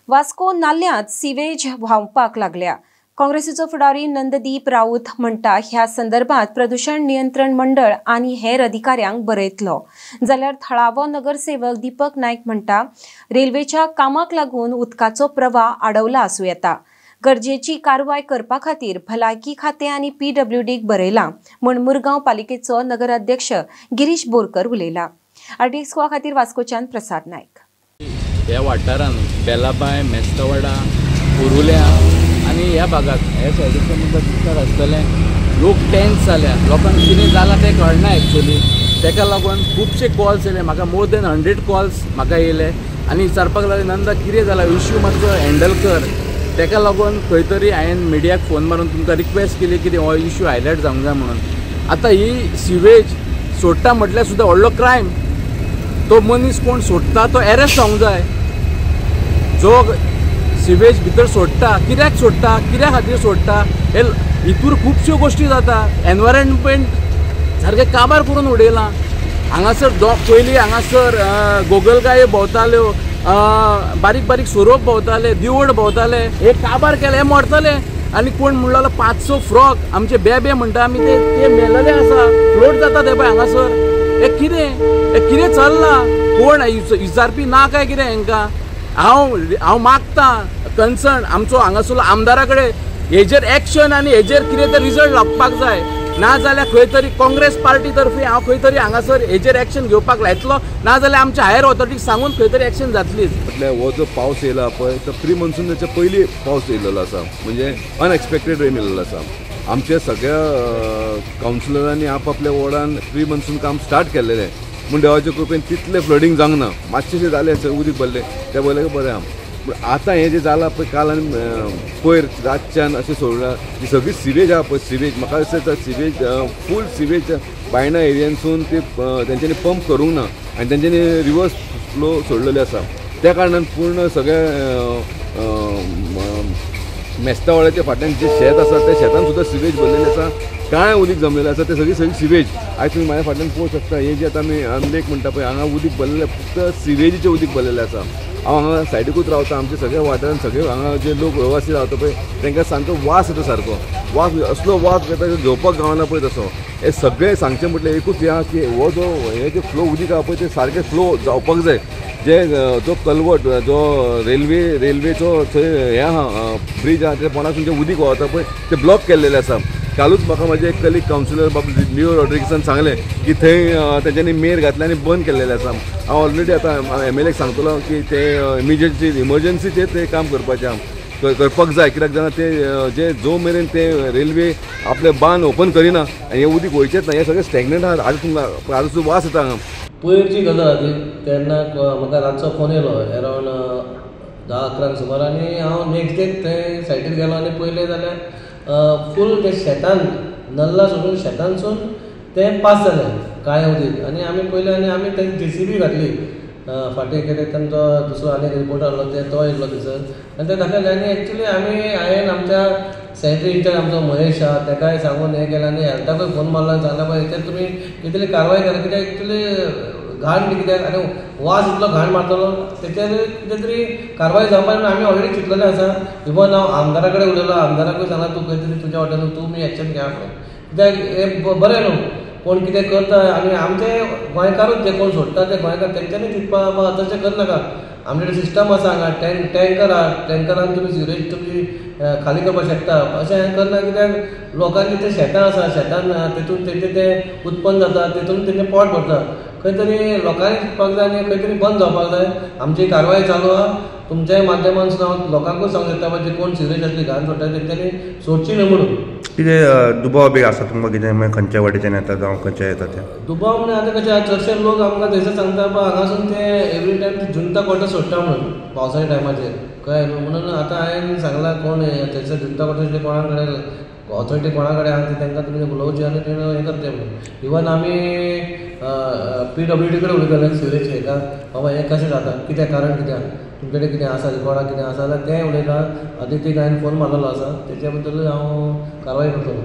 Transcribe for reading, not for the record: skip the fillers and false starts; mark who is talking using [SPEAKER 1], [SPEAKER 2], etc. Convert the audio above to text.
[SPEAKER 1] Vasco नाल्यांत sewage व्हांवपाक लागल्या. काँग्रेसीचो फुडारी नंददीप राऊत म्हणटा ह्या संदर्भात प्रदूषण नियंत्रण मंडळ आनी हेर अधिकाऱ्यांक बरयतलो. जाल्यार थळावो नगरसेवक दीपक नायक म्हणटा रेल्वेच्या कामाक लागून उदकाचो प्रवाह आडवला आसूं येता. गरजेची कारवाय करपा खातीर भलायकी खातें आनी पीडब्ल्यूडीक बरयलां म्हूण मुरगांव पालिकेचो नगराध्यक्ष गिरीश बोरकर उलयला. आरटीएक्स गोवा खातीर वास्कोच्यान प्रसाद नायक.
[SPEAKER 2] ह्या वाठारांत बेलाबाय, मेस्तवाडा, उरुल्या आनी ह्या भागात ह्या सायडीचे तुमकां दिसता आसतलें लोक टेन्स जाल्या. लोकांक कितें जालां तें कळना एक्चुअली. ताका लागून खुबशे कॉल्स येयले म्हाका, मोर देन 100 कॉल्स म्हाका येयले आनी विचारपाक लागले नंदा कितें जालां, इश्यू मातसो हँडल कर. ताका लागून खंय तरी हांवें मिडियाक फोन मारून तुमकां रिक्वेस्ट केली की हो इश्यू हायलायट जावंक जाय म्हणून. आतां ही सिवेज सोडटा म्हटल्यार सुद्दां व्हडलो क्रायम. तो मनीस कोण सोडटा तो एरेस्ट जावंक जाय. जो सिवेज भितर सोडटा कित्याक सोडटा, कित्या खातीर सोडटा, हे हितूर खुबश्यो गोश्टी जाता. एनवायरमेंट सारकें काबार करून उडयलां. हांगासर पयलीं हांगासर गोगलगायो भोंवताल्यो, बारीक बारीक सोरोप भोंवताले, दिवड भोंवताले. हे काबार केले, हे मरतले. आनी कोण म्हणलो 500 फ्रॉक आमचे बेबे म्हणटा आमी, ते मेलेले आसा, फ्लोट जाता ते पळय हांगासर. हे कितें, हे कितें चल्लां, कोण विचारपी ना काय कितें हांकां? हांव मागता कन्सर्न आमचो हांगासरलो आमदारा कडेन हेजेर एक्शन आनी हेजेर कितें तरी रिजल्ट लागपाक जाय. ना जाल्यार खंय तरी काँग्रेस पार्टी तर्फे हांव खंय तरी हांगासर हेजेर एक्शन घेवपाक लायतलो, ना जाल्यार आमच्या हायर ऑथॉरिटीक सांगून खंय तरी एक्शन जातलीच.
[SPEAKER 3] म्हटल्यार हो जो पावस येयला पळय तो प्री मॉन्सूनाच्या पयलीं पावस येयलेलो आसा, म्हणजे अनएक्सपेक्टेड रेन येयलेलो आसा. आमच्या सगळ्या कावन्सिलरांनी आपआपल्या वॉर्डान प्री मॉन्सून काम स्टार्ट केल्लेलें म्हूण देवाच्या कृपेन तितलें फ्लडींग जावंक ना. मातशें जालें उदीक भरलें तें पळयलें बरें आहा. पूण आतां हें जें जालां पळय काल आनी पयर रातच्यान अशें सोडलां ती सगळी सिवेज आहा पळय, सिवेज म्हाका दिसता सिवेज फूल सिवेज बायणा एरियनसून ती तेंच्यांनी पंप करूंक ना आनी तेंच्यांनी रिवर्स फ्लो सोडलेले आसा. त्या कारणान पूर्ण सगळ्या मेस्तावळ्याच्या फाटल्यान जें शेत आसा त्या शेतान सुद्दां सिवेज भरलेलें आसा, कांय उदीक जमलेलें आसा, तें सगळी सगळी सिवेज. आयज तुमी म्हाज्या फाटल्यान पळोवंक शकता हें जें आतां आमी लेक म्हणटा पळय हांगा उदीक भरलेलें, फक्त सिवेजीचें उदीक भरलेलें आसा. हांव हांगा सायडीकूच रावता, आमच्या सगळ्या वाठारान सगळे हांगा जे लोक रहिवासी रावता पळय तांकां सामको वास येता, सारको वास, असलो वास येता घेवपाक गावना पळय तसो. हें सगळें सांगचें म्हटल्यार एकूच हें आहा की हो जो हें जे फ्लो उदीक आहा पळय तें सारकें फ्लो जावपाक जाय. जे जो कलवट जो रेल्वेचो थंय हें आहा ब्रीज आहा ते पोंदासून जें उदीक व्हांवता पळय तें ब्लॉक केल्लेलें आसा. कालूच म्हाका म्हाजे एक कलीग कावन्सिलर बाब लिओ रॉड्रिगसान सांगलें की थंय तेंच्यांनी मेर घातले आनी बंद केल्लेलें आसा. हांव ऑलरेडी आतां एमएलएक सांगतलो की ते इमिजिएटली इमर्जन्सीचेर तें काम करपाचें आहा, करपाक जाय. कित्याक जाणा ते जे जो मेरेन ते रेल्वे आपले बांद ओपन करिना आनी हें उदीक वयचेंच ना, हें सगळें स्टॅग्नंट आहा. आतां तुमकां आतां सुद्दां वास येता हांगा.
[SPEAKER 4] पयरची गजाल आहा तेन्ना म्हाका रातचो फोन येयलो एरावंड 10-11 सुमार आनी हांव नेक्स्ट डे थंय सायटीर गेलो आनी पयलें जाल्यार फूल ते शेतान नल्ला सोडून शेतानसून तें पास जालें काळें उदीक. आनी आमी पयलें आनी आमी तें जेसीबी घातली फाटीं, कितें तांचो दुसरो आनी एक रिपोर्टर आहलो ते तो येयल्लो थंयसर आनी ते दाखयलें. आनी एक्चुली आमी हांवें आमच्या सॅनिटरी इंचार्ज आमचो महेश आहा तेकाय सांगून हें केलें आनी हेल्थाकूय फोन मारलो आनी सांगलें पळय हेचेर तुमी कितें तरी कारवाय करा, कित्याक एक्चुली घाण कित्याक आनी वास इतलो घाण मारतलो तेचेर कितें तरी कारवाय जावपाक जाय. आमी ऑलरेडी चिंतलेलें आसा. इवन हांव आमदारा कडेन उलयलो, आमदाराकूय सांगलां तूं खंय तरी तुज्या वाटेन तुमी एक्शन घेया म्हणून, कित्याक हें बरें न्हू कोण कितें करता. आनी आमचे गोंयकारूच जे कोण सोडटा ते गोंयकार तेंच्यांनी चिंतपा बाबा तशें करनाका. आमचे कडेन सिस्टम आसा हांगा टँकर आहा, टँकरान तुमी सिवरेज तुमची खाली करपाक शकता. अशें हें करना कित्याक लोकांची ते शेतां आसा, शेतान तेतून तेंचें तें उत्पन्न जाता, तेतून तेंचें पोट भरता. खंय तरी लोकांनी चिंतपाक जाय आनी खंय तरी बंद जावपाक जाय. आमची कारवाय चालू आहा. तुमच्याय माध्यमांतसून हांव लोकांकूय सांगूंक सोदता जे कोण सिवरेज आसली घाण सोडटा तेंच्यांनी सोडची न्हय म्हणून.
[SPEAKER 5] कितें दुबाव बी आसा तुमकां कितें खंयच्या वाटेच्यान येता जावं खंयच्या येता तें
[SPEAKER 4] दुबाव? म्हणल्यार आतां कशें चडशे लोक आमकां थंयसर सांगता हांगासून ते एवरी टायम ते जुंता क्वॉर्टर सोडटा म्हणून पावसाच्या टायमाचेर, कळ्ळें न्हू. म्हणून आतां हांवें सांगलां कोण थंयसर जुंता क्वॉर्टर कोणा कडेन ऑथॉरिटी कोणा कडेन आहा ती तांकां तुमी उलोवचें आनी तेणें हें करचें म्हणून. इवन आमी पीडब्ल्यूडी कडेन उलयताले सिवरेज हेका, बाबा हें कशें जाता, कितें कारण, कितें तुमचे कडेन कितें आसा रिकॉर्डाक कितें आसा जाल्यार तेंय उलयता. आदितीक हांवें फोन मारलेलो आसा, तेच्या बद्दलूय हांव कारवाय करतलो.